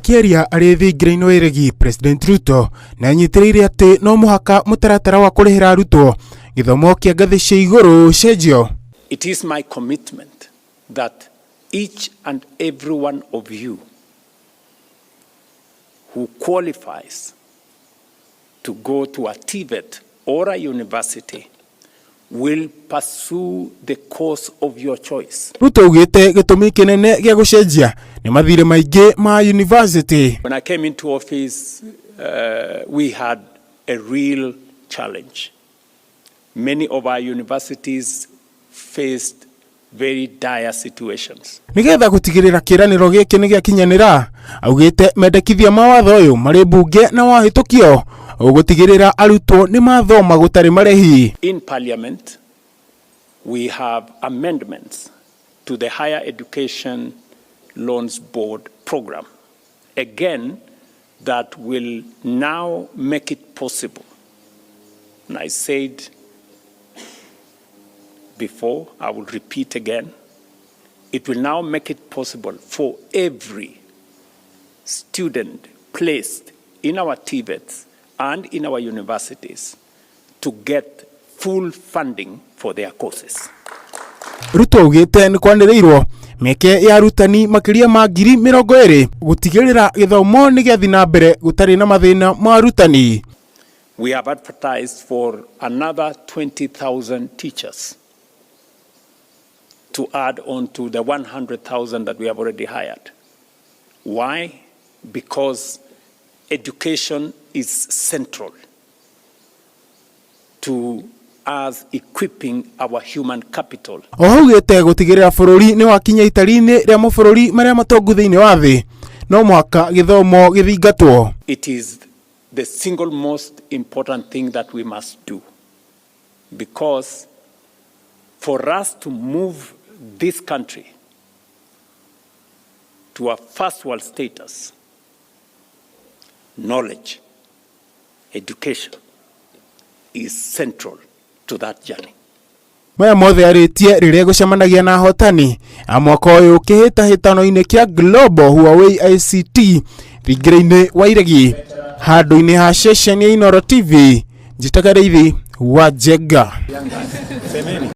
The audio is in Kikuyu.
Akĩaria arĩ thingira-inĩ wa iregi, President Ruto nĩ anyitĩrĩire atĩ no mũhaka mũtaratara wa kũrĩhĩra arutwo gĩthomo kĩa ngathĩ cia igũrũ ũcenjio. It is my commitment that each and every one of you who qualifies to go to a TVET or a university will pursue the course of your choice. Ruto augĩte gĩtũmi kĩnene gĩa gũcenjia nĩ mathirĩ maingĩ ma university. When I came into office, we had a real challenge. Many of our universities faced very dire situations. Nĩgetha gũtigĩrĩra kĩĩranĩro gĩkĩ nĩ gĩakinyanĩra, augĩte mendekithia ma watho ũyũ marĩ mbunge na wahĩtũkio ũgũtigĩrĩra arutwo nĩ mathoma gũtarĩ marĩhi. In Parliament, we have amendments to the Higher Education Loans Board program, again, that will now make it possible. And I said before, I will repeat again, it will now make it possible for every student placed in our TVETs and in our universities to get full funding for their courses. Ruto augĩte nĩ kwanĩrĩirwo mĩeke ya arutani makĩria ma 20,000 gũtigĩrĩra gĩthomo nĩ gĩathiĩ na mbere gũtarĩ na mathĩna ma arutani. We have advertised for another 20,000 teachers to add on to the 100,000 that we have already hired. Why? Because education is central to us equipping our human capital. O augĩte gũtigĩrĩra bũrũri nĩ wakinya itari-inĩ rĩa mabũrũri marĩa matongu thĩinĩ wa thĩ no mũhaka gĩthomo gĩthingatwo. It is the single most important thing that we must do, because for us to move this country to a first world status, knowledge, education is central to that journey. Maya mothe arĩtie rĩrĩa gũcemanagia na ahotani a mwaka ũyũ kĩhĩtahĩtano-inĩ kĩa Global Huawei ICT thingira-inĩ wa iregi handũ-inĩ ha ceceni ya Inooro TV. Njĩtaga Rĩithi wa Njenga.